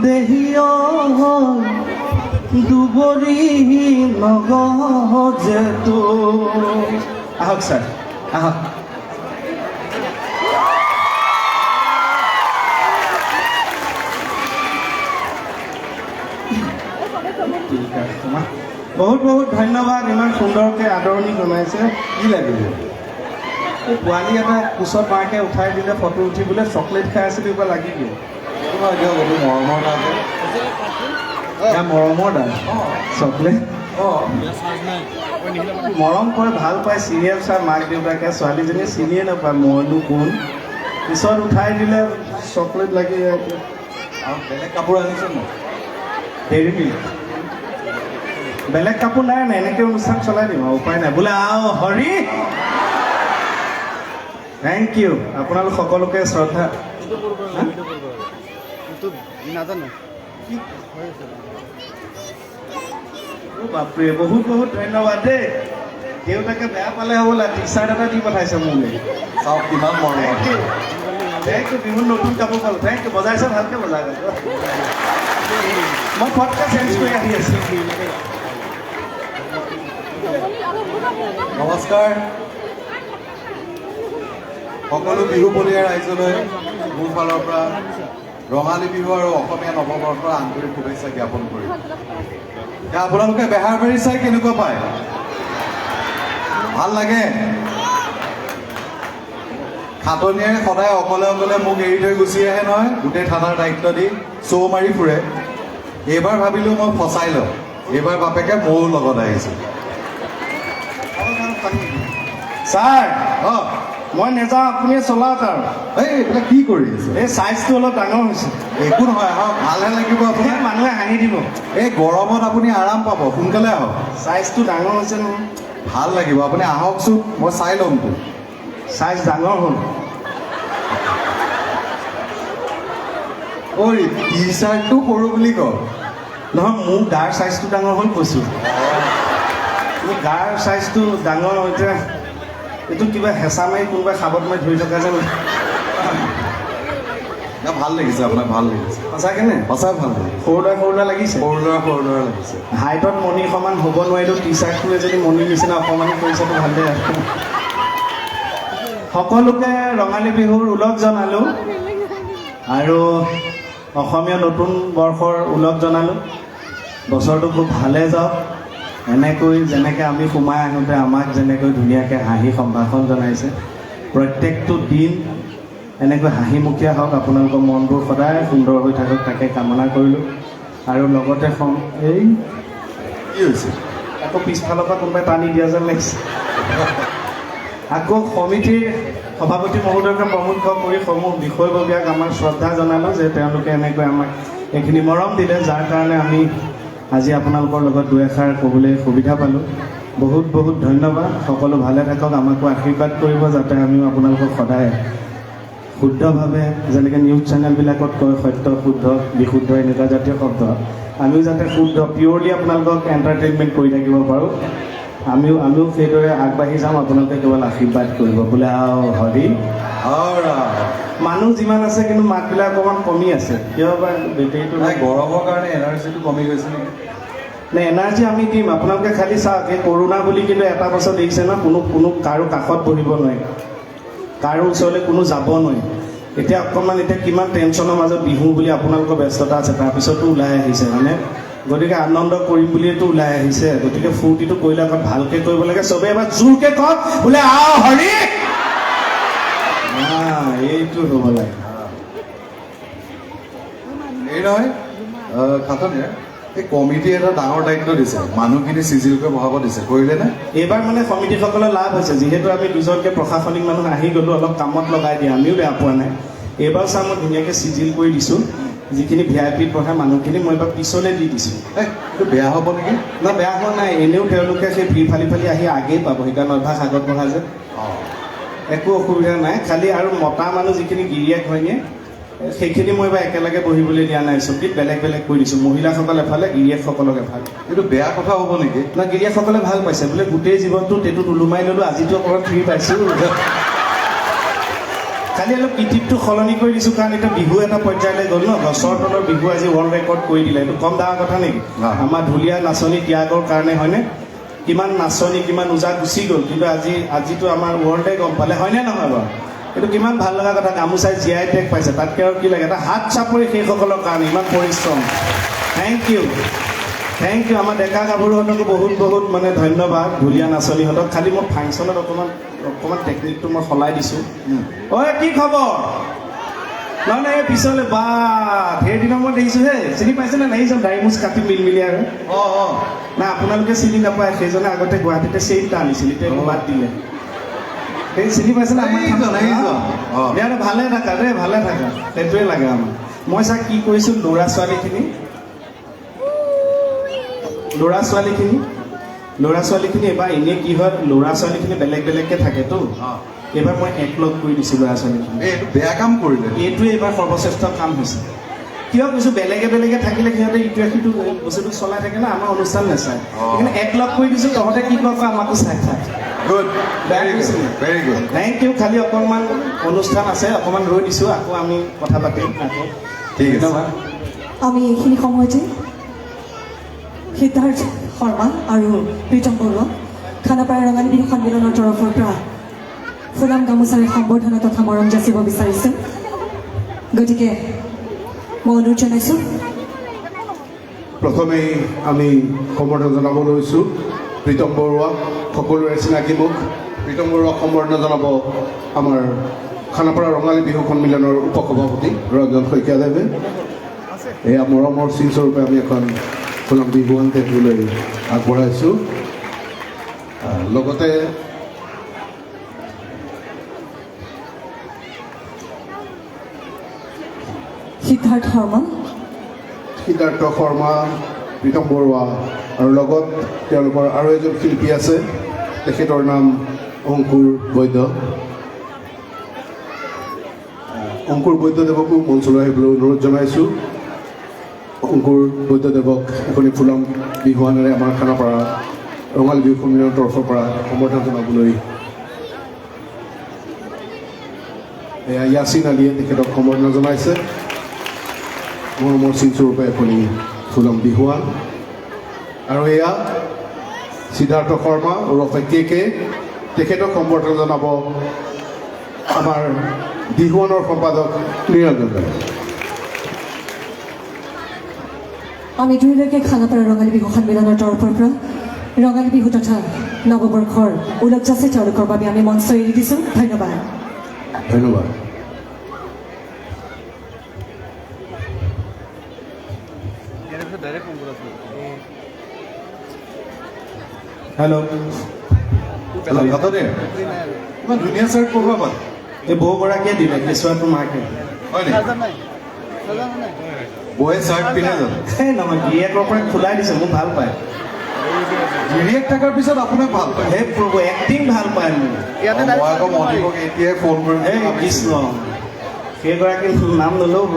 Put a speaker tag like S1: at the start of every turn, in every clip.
S1: দেহি দুবৰি নগজে তো। আহক ছাৰ, আহক। ঠিক আছে, তোমাক বহুত বহুত ধন্যবাদ, ইমান সুন্দৰকৈ আদৰণি জনাইছে।
S2: কি লাগিল?
S1: এই পোৱালি এটা কোচত মাকে উঠাই দিলে ফটো উঠিবলৈ, চকলেট খাই আছিলো, কিবা লাগি গ'ল।
S2: তোমাৰ দিয়ক, এইটো মৰমৰ দাগ।
S1: এয়া মৰমৰ দাগ চকলেট।
S2: অঁ।
S1: মৰম কৰে, ভাল পায় চিৰিয়েল চাই মাক দেউতাকে, ছোৱালীজনীয়ে চিনিয়ে নাপায় মইনো কোন। পিছত উঠাই দিলে, চকলেট লাগি যায় এতিয়া।
S2: আৰু বেলেগ কাপোৰ আনিছে নাই?
S1: Dairy milk. বেলেগ কাপোৰ নাই নাই, এনেকৈ অনুষ্ঠান চলাই দিম আৰু উপায় নাই। বোলে আও হৰি, thank U আপোনালোক সকলোকে শ্ৰদ্ধা। হা?
S3: নাজানো।
S1: অ বাপৰে, বহুত বহুত ধন্যবাদ দেই। দেউতাকে বেয়া পালে হ'বলা, টি চাৰ্ট এটা দি পঠাইছে মোলৈ।
S2: চাওক কিমান মৰমৰ।
S1: Thank U, thank U. বিহুত নতুন কাপোৰ পালোঁ, thank U. বজাইছে, ভালকৈ বজাই। মই ফটকৈ চেঞ্জ কৰি আহি আছোঁ।
S2: নমস্কাৰ সকলো বিহুবলীয়া ৰাইজলৈ মোৰ ফালৰ পৰা ৰঙালী বিহু আৰু অসমীয়া নৱবৰ্ষৰ আন্তৰিক শুভেচ্ছা জ্ঞাপন কৰিলোঁ। এতিয়া আপোনালোকে বেহাৰবাৰী চাই কেনেকুৱা পায়? ভাল লাগে? খাটনিয়াৰে সদায় অকলে অকলে মোক এৰি থৈ গুচি আহে নহয়, গোটেই থানাৰ দায়িত্ব দি চৌ মাৰি ফুৰে। এইবাৰ ভাবিলোঁ মই ফচাই লওঁ, এইবাৰ বাপেকে ময়ো লগত আহিছোঁ।
S1: ছাৰ।
S2: অঁ।
S1: মই নেযাওঁ, আপুনিয়ে চলাওক আৰু।
S2: এই এইবিলাক কি কৰি আছে?
S1: এই চাইজটো অলপ ডাঙৰ হৈছে।
S2: একো নহয়, আহক, ভালহে লাগিব
S1: এই
S2: আপোনাক।
S1: মানুহে হাঁহি দিব।
S2: এই গৰমত আপুনি আৰাম পাব, সোনকালে আহক।
S1: চাইজটো ডাঙৰ হৈছে নহয়।
S2: ভাল লাগিব, আপুনি আহকচোন, মই চাই ল'মতো।
S1: চাইজ ডাঙৰ হ'ল।
S2: ঐ, টি চাৰ্টটো সৰু বুলি কওক।
S1: নহয়, মোৰ গাৰ চাইজটো ডাঙৰ হ'ল কৈছোঁ। মোৰ গাৰ চাইজটো ডাঙৰ, এতিয়া এইটো কিবা হেঁচা মাৰি কোনোবাই সাবত মাৰি ধৰি থকা যেন।
S2: না, ভাল লাগিছে আপোনাক, ভাল লাগিছে।
S1: সঁচাকে নে?
S2: সঁচাই ভাল লাগিছে।
S1: সৰু ল'ৰা সৰু ল'ৰা লাগিছে।
S2: সৰু ল'ৰা সৰু ল'ৰা লাগিছে।
S1: হাইটত মণিৰ সমান হ'ব নোৱাৰিলেও টি চাৰ্টটোৱে যদি মণিৰ নিচিনা অকণমানি কৰিছে তো ভালেই আৰু। সকলোকে ৰঙালী বিহুৰ ওলগ জনালোঁ আৰু অসমীয়া নতুন বৰ্ষৰ ওলগ জনালোঁ। বছৰটো খুব ভালে যাওক। এনেকৈ যেনেকৈ আমি সোমাই আহোঁতে আমাক যেনেকৈ ধুনীয়াকৈ হাঁহি সম্ভাষণ জনাইছে, প্ৰত্যেকটো দিন এনেকৈ হাঁহিমুখীয়া হওক, আপোনালোকৰ মনবোৰ সদায় সুন্দৰ হৈ থাকক, তাকে কামনা কৰিলোঁ। আৰু লগতে এই
S2: কি হৈছে?
S1: আকৌ পিছফালৰ পৰা কোনোবাই টানি দিয়া যেন লাগিছে। আকৌ সমিতিৰ সভাপতি মহোদয়কে প্ৰমুখ কৰি সমূহ বিষয়ববীয়াক আমাৰ শ্ৰদ্ধা জনালোঁ যে তেওঁলোকে এনেকৈ আমাক এইখিনি মৰম দিলে, যাৰ কাৰণে আমি আজি আপোনালোকৰ লগত দুই এষাৰ ক'বলৈ সুবিধা পালোঁ। বহুত বহুত ধন্যবাদ। সকলো ভালে থাকক, আমাকো আশীৰ্বাদ কৰিব যাতে আমিও আপোনালোকক সদায় শুদ্ধভাৱে, যেনেকৈ নিউজ চেনেলবিলাকত কয় সত্য, শুদ্ধ, বিশুদ্ধ এনেকুৱা জাতীয় শব্দ, আমিও যাতে শুদ্ধ পিয়'ৰলি আপোনালোকক এণ্টাৰটেইনমেণ্ট কৰি থাকিব পাৰোঁ। আমিও সেইদৰে আগবাঢ়ি যাম, আপোনালোকে কেৱল আশীৰ্বাদ কৰিব। বোলে আও হৰি। মানুহ যিমান আছে কিন্তু মাতবিলাক অকণমান কমি আছে, কিয় বা? বেটেৰীটো
S2: নাই, গৰমৰ কাৰণে এনাৰ্জিটো কমি গৈছে নেকি?
S1: নে এনাৰ্জি আমি দিম, আপোনালোকে খালি চাওক। এই কৰোণা বুলি কিন্তু এটা বছৰ দেখিছে ন, কোনো কোনো কাৰো কাষত বহিব নোৱাৰে, কাৰো ওচৰলৈ কোনো যাব নোৱাৰে। এতিয়া অকণমান এতিয়া কিমান টেনশ্যনৰ মাজত বিহু বুলি আপোনালোকৰ ব্যস্ততা আছে, তাৰপিছতো ওলাই আহিছে মানে, গতিকে আনন্দ কৰিম বুলিয়েতো ওলাই আহিছে। গতিকে ফূৰ্তিটো কৰিলে অকণ ভালকৈ কৰিব লাগে। চবে এবাৰ জোৰকে কওক, বোলে আও হৰি। এইটো হ'ব লাগে।
S2: এই নহয়, খাটনিয়াৰ, এই কমিটিয়ে এটা ডাঙৰ দায়িত্ব দিছে, মানুহখিনি চিজিলকৈ বহাব দিছে, কৰিলে নে?
S1: এইবাৰ মানে সমিতিসকলৰ লাভ হৈছে, যিহেতু আমি দুজনকে প্ৰশাসনিক মানুহ আহি গ'লো, অলপ কামত লগাই দিয়ে, আমিও বেয়া পোৱা নাই। এইবাৰ চা, মই ধুনীয়াকৈ চিজিল কৰি দিছোঁ। যিখিনি ভি আই পিত বহা মানুহখিনি মই এইবাৰ পিছলৈ দি দিছোঁ।
S2: এই এইটো বেয়া হ'ব নেকি?
S1: না, বেয়া হোৱা নাই। এনেও তেওঁলোকে সেই ভিৰ ফালি ফালি আহি আগেই পাব, সেইকাৰণে অভ্যাস আগত বহা যে একো অসুবিধা নাই। খালি আৰু মতা মানুহ যিখিনি গিৰিয়েক ঘৈণীয়েক, সেইখিনি মই এইবাৰ একেলগে বহিবলৈ দিয়া নাই, চকীত বেলেগ বেলেগ কৰি দিছোঁ। মহিলাসকল এফালে, গিৰিয়েকসকলক এফালে।
S2: এইটো বেয়া কথা হ'ব নেকি?
S1: না, গিৰিয়েকসকলে ভাল পাইছে, বোলে গোটেই জীৱনটো টেটুত ওলোমাই ল'লোঁ, আজিতো অকণমান ফ্ৰী পাইছোঁ। খালি অলপ কিটিপটো সলনি কৰি দিছোঁ, কাৰণ এতিয়া বিহু এটা পৰ্যায়লৈ গ'ল ন। গছৰ তলৰ বিহু আজি ৱৰ্ল্ড ৰেকৰ্ড কৰি দিলে, এইটো কম ডাঙৰ কথা নেকি? আমাৰ ঢুলীয়া নাচনী ত্যাগৰ কাৰণে, হয়নে? কিমান নাচনী, কিমান ওজা গুচি গ'ল, কিন্তু আজিতো আমাৰ ৱৰ্ল্ডে গম পালে, হয়নে নহয় বাৰু? এইটো কিমান ভাল লগা কথা। গামোচাই জীয়াই টেগ পাইছে, তাতকৈ আৰু কি লাগে? এটা হাত চাপৰি সেইসকলৰ কাৰণে, ইমান পৰিশ্ৰম। Thank U, thank U. আমাৰ ডেকা গাভৰুহঁতকো বহুত বহুত মানে ধন্যবাদ, ঢুলীয়া নাচনীহঁতক। খালি মই ফাংচনত অকণমান অকণমান টেকনিকটো মই সলাই দিছোঁ। ঐ, কি খবৰ? নহয় নহয়, এই পিছলৈ বা ঢেৰ দিনৰ মূৰত দেখিছোঁ হে। চিনি পাইছেনে নাই? এইজন দাড়ি মোচ কাটি মিলমিলি আৰু।
S2: অঁ অঁ
S1: নাই, আপোনালোকে চিনি নাপায়। সেইজনে আগতে গুৱাহাটীতে চেইন এটা আনিছিল, এতিয়া এইবোৰ বাদ দিলে। সেই চিনি পাইছেনে আমাৰ?
S2: এইজন, এইজন। অঁ।
S1: দে, ভালে থাকা দেই, ভালে থাকা, সেইটোৱে লাগে আমাক। মই চা কি কৰিছোঁ, ল'ৰা ছোৱালীখিনি এইবাৰ এনেই কি হয়, ল'ৰা ছোৱালীখিনি বেলেগ বেলেগকৈ থাকেতো। এইবাৰ মই একলগ কৰি দিছোঁ ল'ৰা ছোৱালীখিনি।
S2: এই এইটো বেয়া কাম কৰিলে।
S1: এইটোৱে এইবাৰ সৰ্বশ্ৰেষ্ঠ কাম হৈছে। কিয় কৈছোঁ, বেলেগে বেলেগে থাকিলে সিহঁতে ইটোৱে সিটো বস্তুটো চলাই থাকে না, আমাৰ অনুষ্ঠান নাচায়। সেইকাৰণে একলগ কৰি দিছোঁ, তহঁতে কি কৰ আমাকো চাই থাক।
S2: গুড।
S1: বেয়া
S2: ভেৰি গুড।
S1: কৈছোঁ।
S2: Very good.
S1: Thank U. খালি অকণমান অনুষ্ঠান আছে, অকণমান ৰৈ দিছোঁ, আকৌ আমি কথা পাতিম আকৌ।
S2: ঠিক আছে।
S1: ধন্যবাদ।
S3: আমি এইখিনি সময়তে সিদ্ধাৰ্থ শৰ্মা আৰু প্ৰীতম বৰুৱা খানাপাৰা ৰঙালী বিহু সন্মিলনৰ তৰফৰ পৰা ফুলাম গামোচাৰে সম্বৰ্ধনা তথা মৰম যাচিব বিচাৰিছোঁ। গতিকে মই অনুৰোধ জনাইছোঁ।
S4: প্ৰথমেই আমি সম্বৰ্ধনা জনাব লৈছোঁ প্ৰীতম বৰুৱা, সকলোৰে চিনাকি মুখ। প্ৰীতম বৰুৱাক সম্বৰ্ধনা জনাব আমাৰ খানাপাৰা ৰঙালী বিহু সন্মিলনৰ উপসভাপতি ৰঞ্জন শইকীয়াদেৱে। এয়া মৰমৰ চিনস্বৰূপে আমি এখন ফুলাম বিহুৱান তেখেতলৈ আগবঢ়াইছোঁ। লগতে
S3: সিদ্ধাৰ্থ শৰ্মা।
S4: সিদ্ধাৰ্থ শৰ্মা, প্ৰীতম বৰুৱা আৰু লগত তেওঁলোকৰ আৰু এজন শিল্পী আছে, তেখেতৰ নাম অংকুৰ বৈদ্য। অংকুৰ বৈদ্যদেৱকো মঞ্চলৈ আহিবলৈ অনুৰোধ জনাইছোঁ। অংকুৰ বৈদ্যদেৱক এখনি ফুলাম বিহুৱানেৰে আমাৰ খানাপাৰা ৰঙালী বিহু সন্মিলনৰ তৰফৰ পৰা সম্বৰ্ধনা জনাবলৈ এয়া য়াছিন আলীয়ে তেখেতক সম্বৰ্ধনা জনাইছে। মৰমৰ চিনস্বৰূপে এখনি ফুলাম বিহুৱান। আৰু এয়া সিদ্ধাৰ্থ শৰ্মা ওৰফে কে কে, তেখেতক সম্বৰ্ধনা জনাব আমাৰ বিহুৱানৰ সম্পাদক নিৰঞ্জন দাস।
S3: আমি দুয়োলৈকে খানাপাৰা ৰঙালী বিহু সন্মিলনৰ তৰফৰ পৰা ৰঙালী বিহু তথা নৱবৰ্ষৰ ওলগ যাচি তেওঁলোকৰ বাবে আমি মঞ্চ এৰি দিছোঁ। ধন্যবাদ।
S4: ধন্যবাদ।
S1: হেল্ল'।
S2: হাততে ইমান ধুনীয়া চাৰ্ট ক'ৰ পৰা পালে?
S1: এই বৌগৰাকীয়ে দিলে, কেঁচুৱাটো মাকে।
S2: হয় নেকি? বৌয়ে চাৰ্ট পিন্ধে জানো?
S1: এই নহয়, গিৰিয়েকৰ পৰা খোলাই দিছে, মোক ভাল পায়।
S2: গিৰিয়েক থকাৰ পিছত আপোনাক ভাল পায়?
S1: সেই প্ৰভু, এক্টিং ভাল পায় মোৰ।
S2: মই আকৌ মণিকক এতিয়াই ফোন কৰিম।
S1: এই কৃষ্ণ, সেইগৰাকীৰ নাম নল'ব।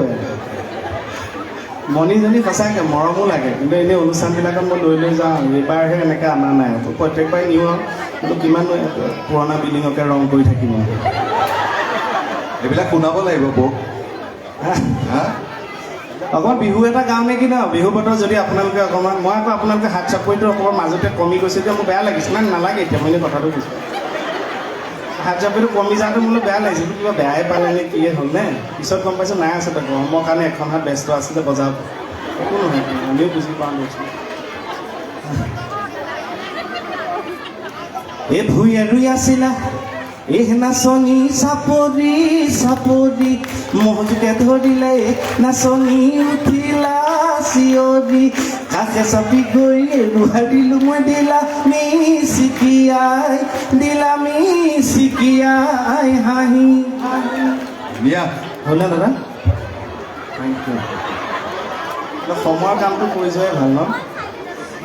S1: মণিজনী সঁচাকৈ মৰমো লাগে, কিন্তু এনেই অনুষ্ঠানবিলাকত মই লৈ লৈ যাওঁ, এইবাৰহে এনেকৈ অনা নাই। প্ৰত্যেকবাৰে নিওঁ আৰু, কিন্তু কিমান পুৰণা বিল্ডিঙকে ৰং কৰি থাকিব।
S2: এইবিলাক শুনাব লাগিব বৌক। হা।
S1: অকণমান বিহু এটা গাওঁ নেকি ন? বিহু বতৰ যদি আপোনালোকে অকণমান, মই আকৌ আপোনালোকে হাত চাপৰিটো অকণমান মাজতে কমি গৈছে যে মোৰ বেয়া লাগিছে। নাই, নালাগে, এতিয়া মই এনেই কথাটো কৈছোঁ। হাত চাপৰিটো কমি যাওঁতে মোলৈ বেয়া লাগিছে, কিবা বেয়াই পালে নে কিয়ে হ'ল নে? পিছত গম পাইছোঁ নাই, আচলতে গৰমৰ কাৰণে এখন হাত ব্যস্ত আছিলে বজাৰত। একো নহয়, আমিও বুজি পাওঁ দিয়কচোন। এই ভূঞে ৰুই আছিলা এই নাচনী চাপৰি চাপৰি, মহজোকে ধৰিলে নাচনী উঠিলা চিঞৰি, কাষে চাপি গৈ ৰুহাৰিলো মই, দিলা মিচিকিয়াই, দিলা মিচিকিয়াই হাঁহি।
S2: ধুনীয়া।
S1: হ'লনে দাদা? Thank U. সময়ৰ কামটো কৰি যোৱাই ভাল ন?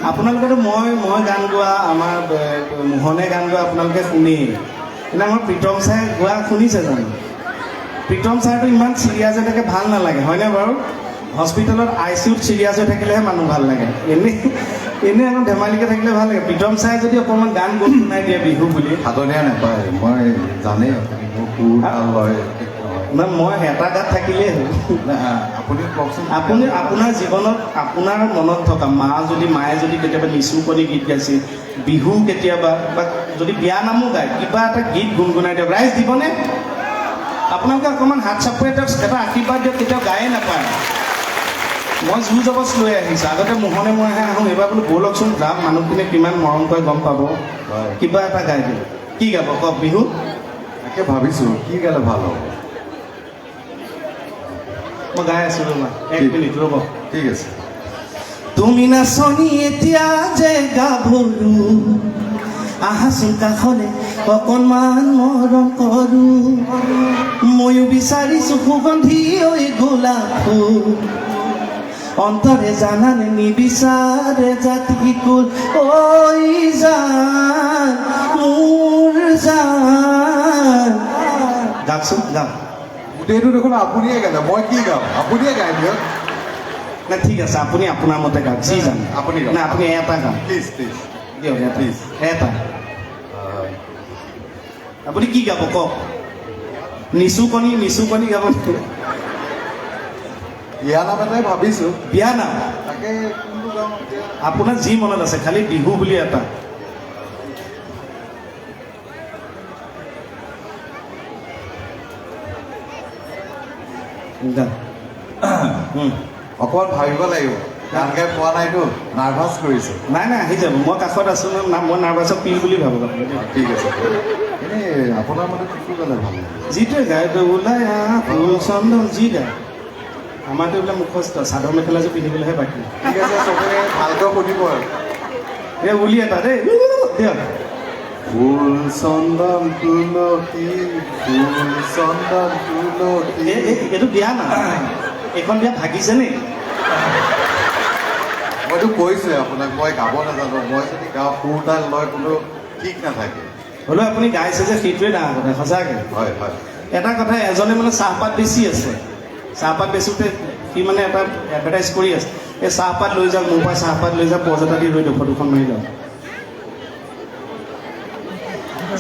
S1: আপোনালোকেতো মই গান গোৱা, আমাৰ মোহনে গান গোৱা আপোনালোকে শুনেই, কিন্তু আমাৰ প্ৰীতম ছাৰে গোৱা শুনিছে জানো? প্ৰীতম ছাৰটো ইমান চিৰিয়াছ হৈ থাকে, ভাল নালাগে, হয়নে বাৰু? হস্পিটেলত I C ইউত চিৰিয়াছ হৈ থাকিলেহে মানুহ ভাল লাগে, এনেই এনেই আকৌ ধেমালিকৈ থাকিলে ভাল লাগে। প্ৰীতম ছাৰে যদি অকণমান গান গুণগুণাই দিয়ে বিহু বুলি।
S2: সাধনীয়া নাপায়, মই জানেই আপুনি মোৰ সুৰ ভাল হয়।
S1: নাই, মই এটা গাত থাকিলেই হ'ল।
S2: নাই, আপুনি কওকচোন।
S1: আপুনি আপোনাৰ জীৱনত আপোনাৰ মনত থকা মায়ে যদি কেতিয়াবা নিচুকনি গীত গাইছে, বিহু কেতিয়াবা, বা যদি বিয়া নামো গায়, কিবা এটা গীত গুণগুণাই দিয়ক। ৰাইজ দিবনে? আপোনালোকে অকণমান হাত চাপৰি দিয়ক, এটা আশীৰ্বাদ দিয়ক, কেতিয়াও গায়ে নাপায়। মই জোৰ জবজ লৈ আহিছোঁ, আগতে মোহনে মইহে আহোঁ, এইবাৰ বোলো ব'লকচোন যাম, মানুহখিনিয়ে কিমান মৰম কৰে গম পাব।
S2: হয়।
S1: কিবা এটা গাই দিয়ক। কি গাব কওক? বিহু?
S2: তাকে ভাবিছোঁ কি গালে ভাল হ'ব।
S1: মই গাই আছোঁ, ৰ'বা এক মিনিট ৰ'ব।
S2: ঠিক আছে।
S1: তুমি নাচনী এতিয়া যে গাভৰু, আহাচোন কাষলে অকণমান মৰম কৰো, ময়ো বিচাৰিছো সুগন্ধি ঐ গোলাপ ফুল, অন্তৰে জানানে নিবিচাৰে জাতি কুল, ঐ জান মোৰ জান। গাওকচোন, গাওক।
S2: গোটেইটো দেখোন আপুনিয়ে গালে, মই কি গাম? আপুনিয়ে গাই দিয়ক।
S1: নাই, ঠিক আছে, আপুনি আপোনাৰ মতে গাওক, যি জানে।
S2: আপুনি গাওক।
S1: নাই, আপুনি এটা গাওক।
S2: Please please.
S1: দিয়ক এটা।
S2: প্লিজ।
S1: এটা। আপুনি কি গাব কওক? নিচুকনি, নিচুকনি গাব নেকি?
S2: বিয়া নাম এটাই ভাবিছোঁ।
S1: বিয়া নাম?
S2: তাকে কোনটো গাওঁ এতিয়া?
S1: আপোনাৰ যি মনত আছে, খালি বিহু বুলি এটা। গাওক।
S2: অকণমান ভাবিব লাগিব, গান গাই পোৱা নাইতো, নাৰ্ভাছ কৰিছে।
S1: নাই নাই, আহি যাব, মই কাষত আছোঁ নহয়, মই নাৰ্ভাছক পিল বুলি ভাবোঁ।
S2: ঠিক আছে, এনেই আপোনাৰ মতে কোনটো গালে ভাল লাগে?
S1: যিটোৱে গায়, ওলাই আহ ফুল চন্দন, যি গায়। আমাৰতো এইবিলাক মুখস্থ, চাদৰ মেখেলাযোৰ পিন্ধিবলৈহে বাকী।
S2: ঠিক আছে, চবে ভালকৈ শুনিব আৰু।
S1: এই উলি এটা দেই, দিয়ক।
S2: ফুল চন্দন তুলসী, ফুল চন্দন তুলসী।
S1: এইটো বিয়া না, এইখন বিয়া ভাগিছে নে?
S2: মইতো কৈছোৱে আপোনাক, মই গাব নাজানো। মই যদি গাওঁ সুৰ তাল লয় কোনো ঠিক নাথাকে।
S1: হ'লেও আপুনি গাইছে যে, সেইটোৱে ডাঙৰ কথা সঁচাকৈ।
S2: হয় হয়।
S1: এটা কথা, এজনে মানে চাহপাত বেচি আছে, চাহপাত বেচোঁতে সি মানে এটা এডভাৰটাইজ কৰি আছে, এই চাহপাত লৈ যাওক, মোৰ পৰা চাহপাত লৈ যাওক, পজ এটা দি ৰৈ দিয়ক, ফটোখন মাৰি লওক।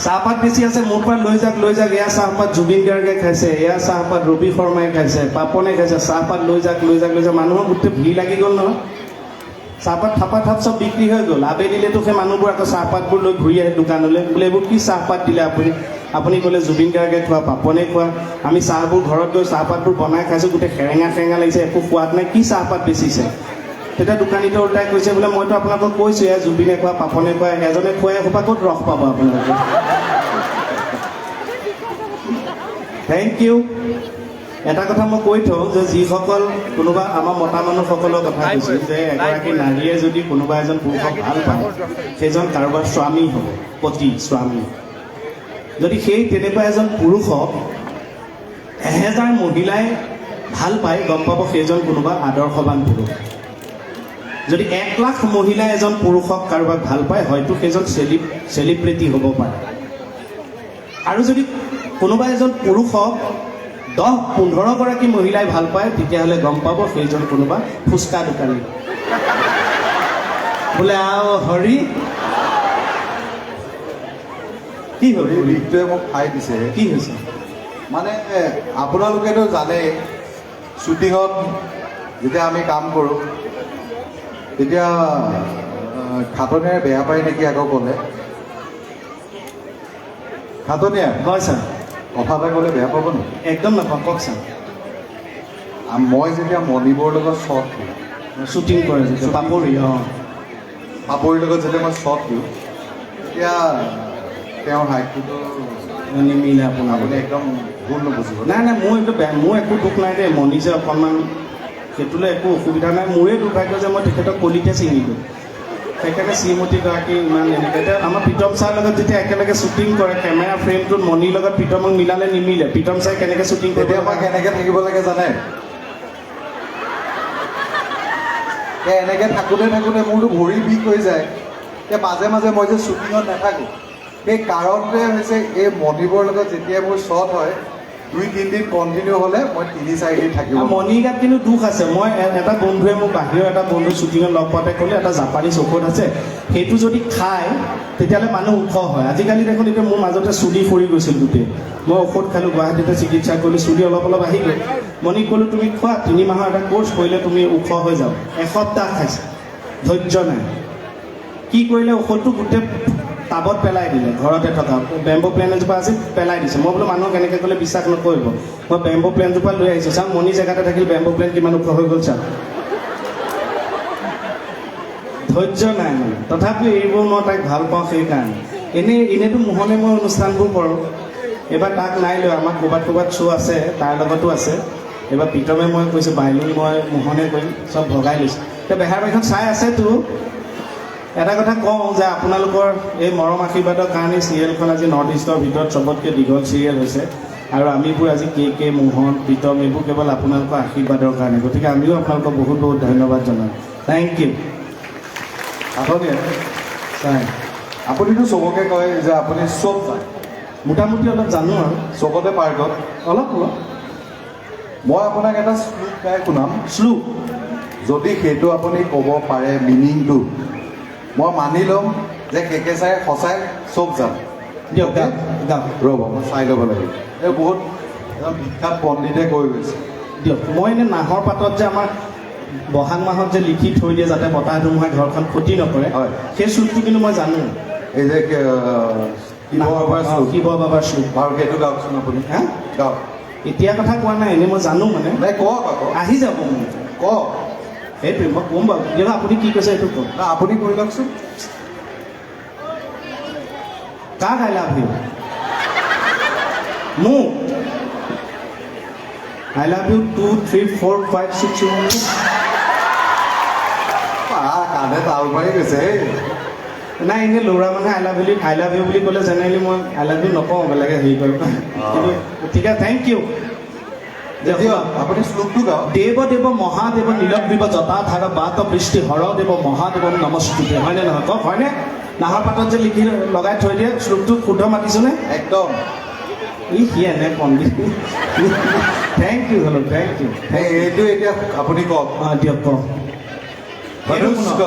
S1: চাহপাত বেচি আছে, মোৰ পৰা লৈ যাওক, লৈ যাওক, এয়া চাহপাত জুবিন গাৰ্গে খাইছে, এয়া চাহপাত ৰবি শৰ্মাই খাইছে, পাপনে খাইছে, চাহপাত লৈ যাওক, লৈ যাওক, লৈ যাওক। মানুহৰ গোটেই ভিৰ লাগি গ'ল নহয়, চাহপাত থাপা থাপ চব বিক্ৰী হৈ গ'ল। আবেলিলেতো সেই মানুহবোৰ আকৌ চাহপাতবোৰ লৈ ঘূৰি আহে দোকানলৈ, বোলে এইবোৰ কি চাহপাত দিলে আপুনি? আপুনি ক'লে জুবিন গাৰ্গে খোৱা, পাপনে খোৱা, আমি চাহবোৰ ঘৰত গৈ চাহপাতবোৰ বনাই খাইছোঁ, গোটেই সেৰেঙা সেৰেঙা লাগিছে, একো সোৱাদ নাই, কি চাহপাত বেচিছে? তেতিয়া দোকানীটো উল্টাই কৈছে বোলে মইতো আপোনালোকক কৈছোঁ, এয়া জুবিনে খোৱা, পাপনে খোৱা, এজনে খোৱাই এসোপা ক'ত ৰস পাব আপোনালোকে? Thank you. এটা কথা মই কৈ থওঁ যে যিসকল কোনোবা আমাৰ মতা মানুহসকলৰ কথা কৈছোঁ যে এগৰাকী নাৰীয়ে যদি কোনোবা এজন পুৰুষক ভাল পায়, সেইজন কাৰোবাৰ স্বামী হ'ব, পতি, স্বামী। যদি সেই তেনেকুৱা এজন পুৰুষক 1000 মহিলাই ভাল পায়, গম পাব সেইজন কোনোবা আদৰ্শৱান পুৰুষ। যদি 1 লাখ মহিলাই এজন পুৰুষক কাৰোবাক ভাল পায়, হয়তো সেইজন চেলিব্ৰিটি হ'ব পাৰে। আৰু যদি কোনোবা এজন পুৰুষক 10-15 গৰাকী মহিলাই ভাল পায়, তেতিয়াহ'লে গম পাব সেইজন কোনোবা ফুচকা দোকানী। বোলে আও হৰি, কি হ'ল?
S2: এই বিষটোৱে মোক খাই দিছে।
S1: কি হৈছে?
S2: মানে আপোনালোকেতো জানেই, শ্বুটিঙত যেতিয়া আমি কাম কৰোঁ তেতিয়া খাটনিয়াৰে বেয়া পায় নেকি আকৌ ক'লে? খাটনিয়াৰ?
S1: হয় ছাৰ।
S2: কথা এটা ক'লে বেয়া পাব নেকি?
S1: একদম নাপাওঁ, কওক ছাৰ।
S2: মই যেতিয়া মণিবৰ লগত শ্বট দিওঁ,
S1: শ্বুটিং কৰে যেতিয়া পাপৰি, অঁ,
S2: পাপৰিৰ লগত যেতিয়া মই শ্বট দিওঁ, তেতিয়া তেওঁৰ হাইটটোতো
S1: নিমিলে আপোনাৰ।
S2: আপুনি একদম ভুল নুবুজিব।
S1: নাই নাই, মোৰ এইটো বেয়া, মোৰ একো দুখ নাই দেই। মণি যে অকণমান সেইটোলৈ একো অসুবিধা নাই। মোৰে দুৰ্ভাগ্য যে মই তেখেতক কলিতে ছিঙিলোঁ, সেইকাৰণে শ্ৰীমতীগৰাকী ইমান এনেকৈ। এতিয়া আমাৰ প্ৰীতম ছাৰৰ লগত যেতিয়া একেলগে শ্বুটিং কৰে, কেমেৰা ফ্ৰেমটোত মণিৰ লগত প্ৰীতমক মিলালে নিমিলে। প্ৰীতম ছাৰে কেনেকৈ শ্বুটিং কৰিব
S2: তেতিয়া মই কেনেকৈ থাকিব লাগে জানে? এনেকৈ থাকোঁতে থাকোঁতে মোৰতো ভৰি বিষ হৈ যায়। এতিয়া মাজে মাজে মই যে শ্বুটিঙত নাথাকোঁ, সেই কাৰণটোৱে হৈছে এই মণিবৰ লগত যেতিয়া মোৰ শ্বট হয়, 2-3 দিন কণ্টিনিউ হ'লে মই 3-4 দিন থাকিব নোৱাৰো।
S1: মণিৰ গাত কিন্তু দুখ আছে। মই এটা বন্ধুৱে মোক, বাহিৰৰ এটা বন্ধু শ্বুটিঙত লগ পাওঁতে ক'লে, এটা জাপানীজ ঔষধ আছে, সেইটো যদি খায় তেতিয়াহ'লে মানুহ ওখ হয়। আজিকালি দেখোন এতিয়া মোৰ মাজতে চুলি সৰি গৈছিল গোটেই। মই ঔষধ খালোঁ, গুৱাহাটীতে চিকিৎসা কৰিলোঁ, চুলি অলপ অলপ আহি গ'ল। মণিক ক'লোঁ, তুমি খোৱা, 3 মাহৰ এটা কোৰ্চ কৰিলে তুমি ওখ হৈ যাওঁ। এসপ্তাহ খাইছে, ধৈৰ্য নাই। কি কৰিলে, ঔষধটো গোটেই টাবত পেলাই দিলে। ঘৰতে থকা বেম্বো প্লেন এজোপা আছিল, পেলাই দিছে। মই বোলো, মানুহক এনেকৈ ক'লে বিশ্বাস নকৰিব। মই বেম্বো প্লেনজোপা লৈ আহিছোঁ, চাওঁ, মণি জেগাতে থাকিল, বেম্বো প্লেন কিমান ওখ হৈ গ'ল চাওঁ। ধৈৰ্য নাই মানে। তথাপিও এইবোৰ মই তাইক ভাল পাওঁ সেইকাৰণে। এনেই এনেইতো মোহনে মই অনুষ্ঠানবোৰ কৰোঁ। এইবাৰ তাক নাই লৈ, আমাৰ ক'ৰবাত ক'ৰবাত শ্ব' আছে, তাৰ লগতো আছে। এইবাৰ প্ৰীতমে মই কৈছোঁ, বাইলুং মই মোহনে কৰিম, চব ভগাই লৈছোঁ। এতিয়া বেহাৰবাৰীখন চাই আছেতো। এটা কথা কওঁ যে আপোনালোকৰ এই মৰম আশীৰ্বাদৰ কাৰণে চিৰিয়েলখন আজি নৰ্থ ইষ্টৰ ভিতৰত চবতকৈ দীঘল চিৰিয়েল হৈছে। আৰু আমিবোৰ আজি কে কে, মোহন, প্ৰীতম, এইবোৰ কেৱল আপোনালোকৰ আশীৰ্বাদৰ কাৰণে। গতিকে আমিও আপোনালোকক বহুত বহুত ধন্যবাদ জনাওঁ। Thank you.
S2: আপুনি
S1: চাই
S2: আপুনিতো চবকে কয় যে আপুনি চব জানে।
S1: মোটামুটি অলপ জানো আৰু।
S2: চবতে পাৰ্গত।
S1: অলপ অলপ।
S2: মই আপোনাক এটা শ্লোক গাই শুনাম।
S1: শ্লোক?
S2: যদি সেইটো আপুনি ক'ব পাৰে মিনিংটো, মই মানি ল'ম যে কে কে ছাৰে সঁচাই চব জানে।
S1: দিয়ক, গাওক গাওক।
S2: ৰ'ব, মই চাই ল'ব লাগিব। এই বহুত এজন বিখ্যাত পণ্ডিতে কৈ গৈছে।
S1: দিয়ক। মই এনে নাহৰ পাতত যে আমাৰ বহাগ মাহত যে লিখি থৈ দিয়ে, যাতে বতাহ ধুমুহাই ঘৰখন ক্ষতি নকৰে, সেই শ্লোকটো কিন্তু মই জানো।
S2: এই যে শিৱ বাবাৰ শ্লোক?
S1: শিৱ বাবাৰ শ্লোক।
S2: বাৰু, সেইটো গাওকচোন আপুনি।
S1: হা?
S2: গাওক।
S1: এতিয়া কথা কোৱা নাই, এনেই মই জানো মানে।
S2: নাই, কওক আকৌ।
S1: আহি যাব মোৰ।
S2: কওক।
S1: সেইটোৱে মই ক'ম বাৰু। দিয়ক, আপুনি কি কৈছে সেইটো কওক।
S2: না, আপুনি কৰি লওকচোন।
S1: কাক I love you? মোক I love you two, three, four, five, six।
S2: কাণে তাল মাৰি গৈছে হেই।
S1: নাই, এনেই ল'ৰা মানুহে I love you, I love you বুলি ক'লে জেনেৰেলি মই I love you নকওঁ, বেলেগে হেৰি কৰিব। কিন্তু ঠিক আছে, thank you.
S2: দিয়ক, আপুনি শ্লোকটো গাওক।
S1: দেৱ দেৱ মহাদেৱ নীলগ্ৰীৱ জটাধাৰ বাত বৃষ্টি হৰ দেৱ মহাদেৱ নমস্তুতে। হয়নে নহয় কওক? হয়নে? নাহৰ পাতত যে লিখি লগাই থৈ দিয়ে, শ্লোকটো শুদ্ধ মাতিছোনে?
S2: একদম।
S1: ই সি এনে পণ্ডিত। Thank you, hello, thank you.
S2: এইটো এতিয়া আপুনি কওক।
S1: অঁ, দিয়ক, কওক।
S2: ধনুষ্ক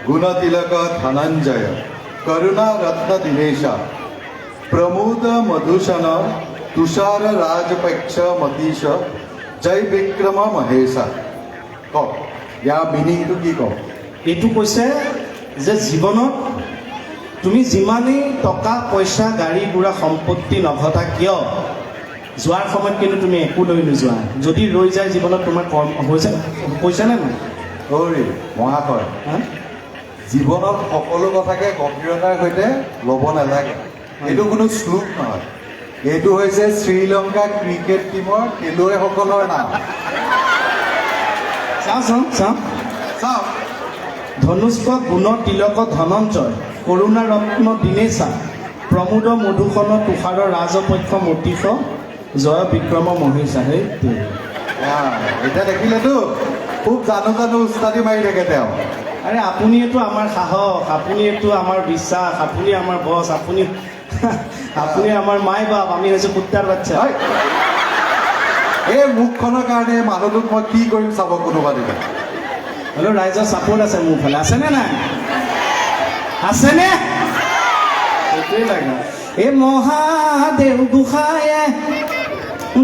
S2: গুণতিলক ধনঞ্জয় কৰুণা ৰত্ন দীনেশ প্ৰমোদ মধুসন তুষাৰ ৰাজপক্ষ মতীশ জয় বিক্ৰম মহেশ। কওক, ইয়াৰ মিনিংটো কি কওক?
S1: এইটো কৈছে যে জীৱনত তুমি যিমানেই টকা পইচা, গাড়ী ঘোঁৰা, সম্পত্তি নঘটা কিয়, যোৱাৰ সময়ত কিন্তু তুমি একো লৈ নোযোৱা। যদি ৰৈ যায় জীৱনত তোমাৰ কৰ্ম হৈছে। কৈছেনে নাই?
S2: ঐ মহাশয়,
S1: হা?
S2: জীৱনত সকলো কথাকে গভীৰতাৰ সৈতে ল'ব নালাগে। এইটো কোনো শ্লোক নহয়, এইটো হৈছে শ্ৰীলংকা ক্ৰিকেট টীমৰ খেলুৱৈসকলৰ নাম।
S1: চাওঁ চাওঁ চাওঁ।
S2: চাওক।
S1: ধনুষ্ক গুণ তিলক ধনঞ্জয় কৰুণা ৰত্ন দীনেশা প্ৰমোদ মধুসন তুষাৰ ৰাজপক্ষ মতীশ জয় বিক্ৰম মহেশা। সেই
S2: এতিয়া দেখিলেতো, খুব জানো জানো উস্তাদি মাৰি থাকে তেওঁ।
S1: আৰে, আপুনিয়েতো আমাৰ সাহস, আপুনিয়েতো আমাৰ বিশ্বাস, আপুনি আমাৰ বছ, আপুনি আপুনি আমাৰ মাই বাপ, আমি হৈছো কুত্তাৰ বাচ্চা।
S2: হয়। এই মুখখনৰ কাৰণে মানুহটোক মই কি কৰিম চাব কোনোবা দিনা।
S1: হ'লেও ৰাইজৰ ছাপোৰ্ট আছে মোৰ ফালে। আছেনে নাই? আছেনে? সেইটোৱে লাগে। এই মহাদেৱ গোসাঁয়ে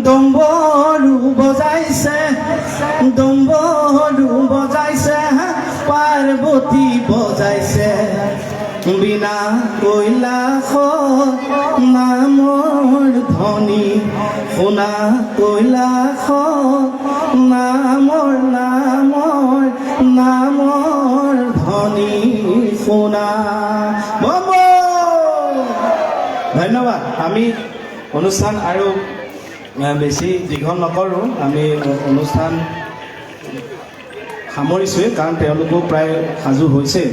S1: ডম্বৰু বজাইছে, ডম্বৰু বজাইছে, পাৰ্বতী বজাইছে, বিনা কৈলাস নামৰ ধ্বনি শুনা, কৈলাস নামৰ নামৰ নামৰ ধ্বনি শুনা। বম! ধন্যবাদ। আমি অনুষ্ঠান আৰু বেছি দীঘল নকৰোঁ। আমি অনুষ্ঠান সামৰিছোঁৱেই, কাৰণ তেওঁলোকো প্ৰায় সাজু হৈছে।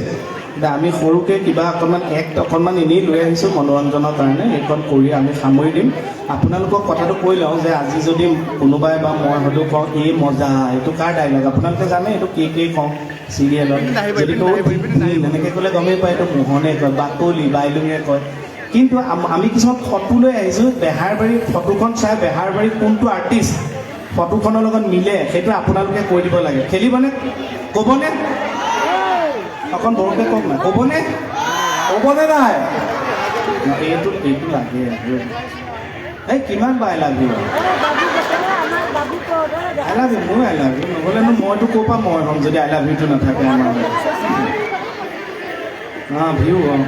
S1: এতিয়া আমি সৰুকৈ কিবা অকণমান এক্ট অকণমান এনেই লৈ আহিছোঁ মনোৰঞ্জনৰ কাৰণে, সেইখন কৰি আমি সামৰি দিম। আপোনালোকক কথাটো কৈ লওঁ যে আজি যদি কোনোবাই বা মই হয়তো কওঁ, এই মজা, এইটো কাৰ ডাইলগ? আপোনালোকে জানে, এইটো কি কি কওঁ চিৰিয়েলত। যদি কওঁ এনেকৈ ক'লে গমেই পায়, এইটো মোহনে কয়, বাকলি বাইলুঙে কয়। কিন্তু আমি কিছুমান ফটো লৈ আহিছোঁ। বেহাৰবাৰীৰ ফটোখন চাই বেহাৰবাৰীৰ কোনটো আৰ্টিষ্ট ফটোখনৰ লগত মিলে, সেইটো আপোনালোকে কৈ দিব লাগে। খেলিবনে? ক'বনে? অকণ বৰকৈ কওক না, ক'বনে?
S2: ক'বনে নাই?
S1: এইটো লাগে। এই কিমান বা I love you, I love you, ময়ো I love you. নহ'লেনো মইতো ক'ৰ পৰা মই হ'ম যদি আই লাভ ইউটো নাথাকে আমাৰ? অঁ, ভিউ, অঁ।